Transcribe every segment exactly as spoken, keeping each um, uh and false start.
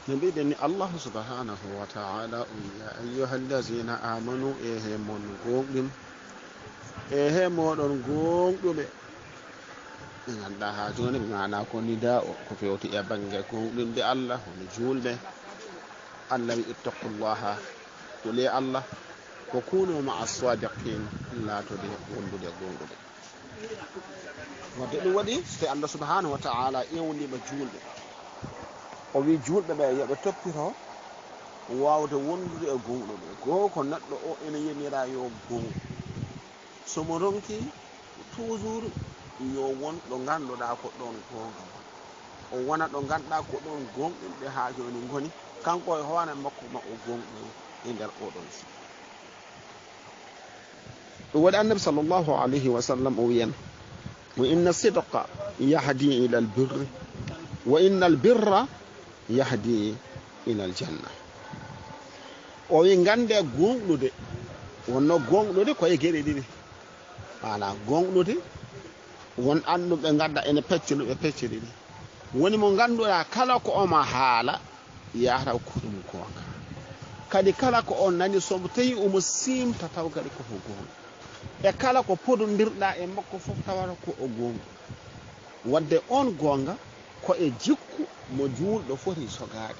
No mbiɗen ni, Allahu subhanahu wa ta'ala o wi, "Ya ayyuhallazina amanu, e he mon gooŋɗin, e he moɗon gooŋɗuɓe." Ɓe ngannduɗaa haa jooni, ɓe maana ko nida o, ko fewti e bannge gooŋɗinɓe Allah, woni juulɓe. Allah wi, "Ittaqullaha, kule Allah, wa kunu ma'a sadiqin, laatode wondude gooŋɗuɓe." Wadde ɗum waɗi, so tawi Allah subhanahu wa ta'ala ewniima juulɓe, o wi juulɓe ɓe yo ɓe toppito waawde wondude e gooŋɗuɓe. Goo ko neɗɗo o ene yamira yo gooŋ. So mo ronki toujours yo won ɗo ngannduɗaa ko ɗoon goonga. O wona ɗo ngannduɗaa ko ɗoon gooŋɗinɓe haa jooni ngoni, kanko e hoore makko ma o gooŋɗin e nder oɗon sii. Ɗum waɗi Annabi sallallahu alayhi wa sallam o wiyan, "Wa inna sidqa yahdi ila albirri, wa inna albirra yahdi ila aljanna." O wi, "Ngannde gooŋɗude, wonno gooŋɗude ko e geɗe ɗiɗi." Maanaam gooŋɗude, won annduɓe ngannduɗaa ene pecca no ɓe pecca ɗiɗi. Woni mo ngannduɗaa kala ko omo haala, yahata ko ɗum goonga. Kadi kala ko o nani, so tawi omo siimta taw kadi ko ko goonga. E kala ko podondirɗaa e makko fof tawata ko o goonga. Wadde oon goonga ko e jikku mo juulɗo foti sogaade.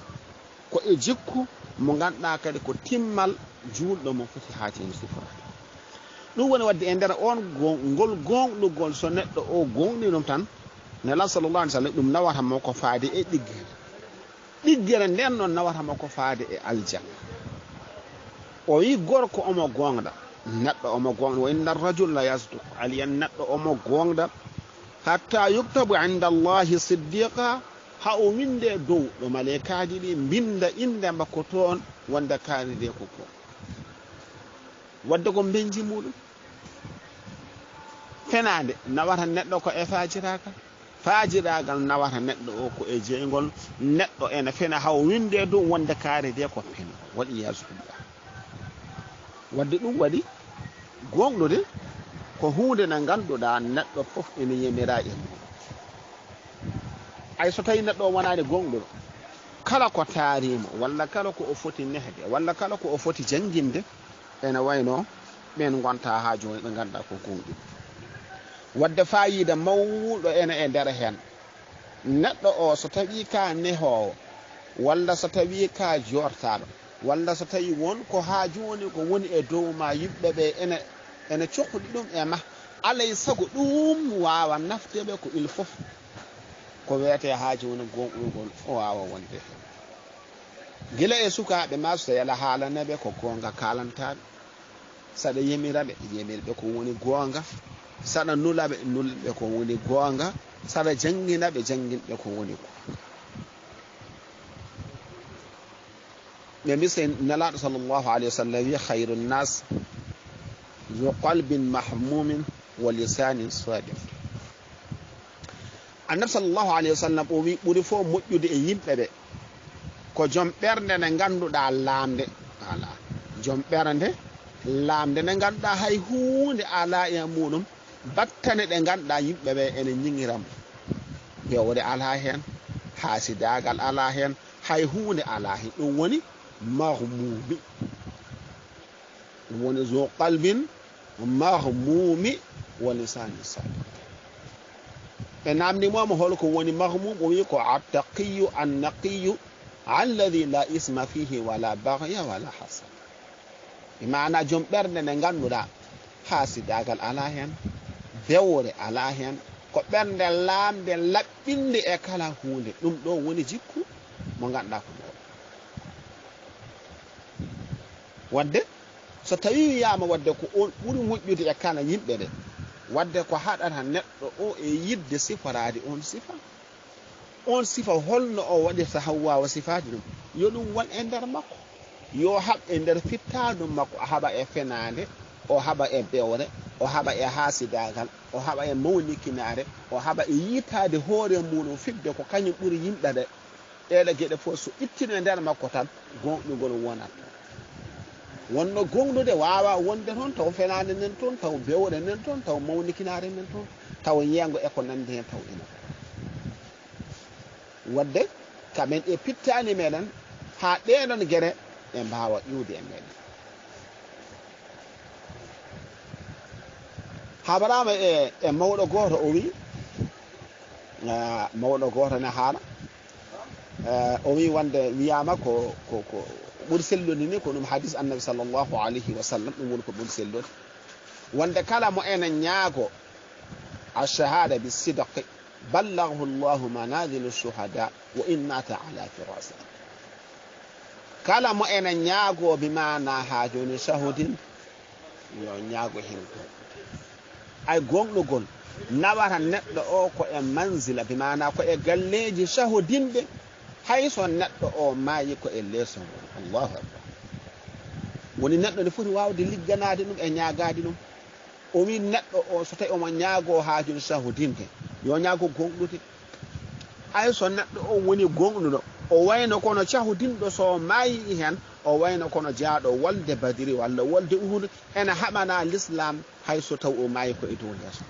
Ko e jikku mo ngannduɗaa kadi ko timmal juulɗo mo foti haa teeŋti siforaade. Ɗum woni wadde e nder oon go-, ngol gooŋɗugol, so neɗɗo o gooŋɗii ɗum tan, Nelaaɗo sallallahu alaihi wa sallam, ɗum nawata mo ko faade e ɗiggere. Ɗiggere nden noon nawata mo ko faade e aljanna. O wi gorko omo gooŋɗa, neɗɗo omo gooŋɗa, "Wa inna rajul la yasduq." Aliyan neɗɗo omo gooŋɗa, "Hatta yuktabu inda Allahi siddiqa," haa o winde dow ɗo maleekaaji ɗi mbinda innde makko toon wonde kaari nde ko gooŋ. Wadde ko mbenji muɗum. Fenaande nawata neɗɗo ko e faajiraagal. Faajiraagal nawata neɗɗo o ko e jeyngol. Neɗɗo ene fena haa o winde dow wonde kaari nde ko fen. Wal iyaazu billah. Wadde ɗum waɗi gooŋɗude ko huunde nde ngannduɗaa neɗɗo fof ene yamira e mum. Ay so tawi neɗɗo o wonaani gooŋɗuɗo, kala ko taarimo, walla kala ko o foti nehde, walla kala ko o foti jannginde, ene wayno ɓeen ngonta haa jooni ɓe ngannduɗaa ko gooŋɗuɓe. Wadde faayiida mawɗo ene e nder heen. Neɗɗo o so tawi ka nehoowo, walla so tawi ka joortaaɗo, walla so tawi won ko haa jooni ko woni e dow ma, yimɓe ɓe ene, ene cohli ɗum e ma, alay sago ɗum waawa nafde ɓe ko il fof. Ko wiyetee haa jooni gooŋɗugol o waawa wonde heen. Gila e sukaaɓe ma, so tawi aɗa haalana ɓe ko goonga kaalantaa ɓe. Saɗa yamira ɓe, yamir ɓe ko woni goonga. Saɗa nula ɓe, nul ɓe ko woni goonga. Saɗa janngina ɓe, janngin ɓe ko woni goonga. Ɓe mbi sey Nelaaɗo sallallahu alayhi wa sallam wi, "Khayru nnas zu qalbin mahmumin wa lisanin sadiq." Annabi sallallahu alayhi wa sallam o wi, "Ɓuri fof moƴƴude e yimɓe ɓe ko joom ɓernde nde ngannduɗaa laamnde." Voilà. Joom ɓernde laamnde nde ngannduɗaa hay huunde alaa e muɗum, battane ɗe ngannduɗaa yimɓe ɓe ene ñiŋira mo. Bewre alaa heen, haasidaagal alaa heen, hay huunde alaa heen. Ɗum woni mahmuumi. Ɗum woni zo qalbin mahmuumi wa lisanin sadiq. Ɓe naamni mo, mo hol ko woni mahmuum? O wi ko attaqiyu annaqiyu alladi la isma fihi wala bagya wala hasad. E maana joom ɓernde nde ngannduɗaa haasidaagal alaa heen, bewre alaa heen, ko ɓernde laamnde laɓɓinde e kala huunde. Ɗum ɗo woni jikku mo ngannduɗaa ko mawɗo. Wadde so tawi wiyaama wadde ko on ɓuri moƴƴude e kala yimɓe ɓe, wadde ko haɗata neɗɗo o e yiɗde siforaade on sifa. On sifa holno o waɗirta haa waawa sifaade ɗum? Yo ɗum won e nder makko. Yo haɓ e nder fittaandu makko, o haɓa e fenaande, o haɓa e bewre, o haɓa e haasidaagal, o haɓa e mawnikinaare, o haɓa e yiitaade hoore muɗum fidde ko kañum ɓuri yimɓe ɓe. Ɗeeɗo geɗe fof so ittino e nder makko tan, gooŋɗungol wonat. Wonno gooŋɗude waawa wonde toon, taw fenaande nen toon, taw bewre nen toon, taw mawnikinaare nen toon, taw yeengo e ko nanndi heen, taw ina. Wadde Ka men ɗe pittaani meɗen, haa ɗee ɗon gere ɗe mbaawa iwde e meɗen. Haɓaraama e, e mawɗo gooto, o wi, ah, mawɗo gooto ne haala, eh, o wi wonde wiyaama ko, ko, ko ɓuri sellude ni ko ɗum hadis Annabi sallallahu alayhi wa sallam, ɗum woni ko ɓuri sellude. Wonde kala mo ena ñaago ash-shahada bi sidqi, ballaghahu Allahu manazila ash-shuhada wa in mata ala firashihi. Kala mo ena ñaago bi maana haa jooni shahudin, yo ñaago heen gooŋɗude. Ay gooŋɗugol nawata neɗɗo o ko e manzila, bi maana ko e galleeji shahudinɓe, hay so neɗɗo o maayi ko e leeso mum. Allahu akbar. Woni neɗɗo ne foti waawde ligganaade ɗum e ñaagaade ɗum. O wi neɗɗo o, so tawi omo ñaago haaju shahudinde, yo ñaago gooŋɗude. Hay so neɗɗo o woni gooŋɗuɗo, o wayno kono cahudinɗo so maayi heen, o wayno kono jaaɗo wolde Badiri walla wolde Uhud, ena haɓana Lislaam hay so taw o maayi ko e dow leeso.